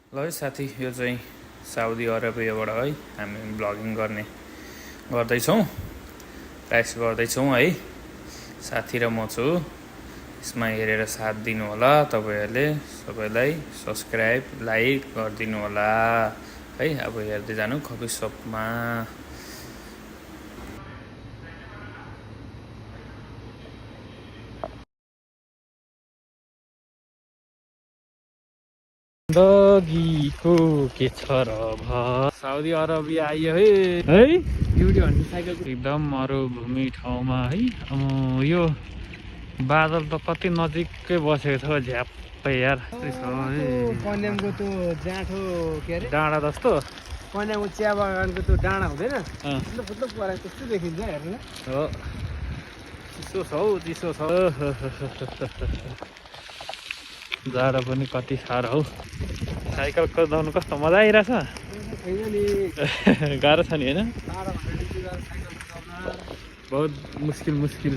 ल है साथी, यो चाहिँ साउदी अरेबियाबाट है हामी ब्लगिङ गर्दैछौँ, प्राइस गर्दैछौँ है। साथी र म छु, यसमा हेरेर साथ दिनु होला। तपाईँहरूले सबैलाई सब्सक्राइब लाइक गरिदिनु होला है। अब हेर्दै जानु कफी सपमा। जिन्दगीको के छ र साउदी अरबिया आइयो है ब्युटी भन्ने साइकल एकदम मरुभूमि ठाउँमा है। यो बादल त कति नजिकै बसेको छ झ्याप्पै यार। कन्यामको त्यो जाँठो के अरे डाँडा जस्तो कन्यामको चिया बगानको त्यो डाँडा हुँदैन फुत्लो परेको त्यस्तो देखिन्छ हेर्नु हो। चिसो छ हौ, चिसो छ। जाडो पनि कति साह्रो हौ। साइकल कुदाउनु कस्तो मजा आइरहेछ। गाह्रो छ नि होइन, बहुत मुस्किल।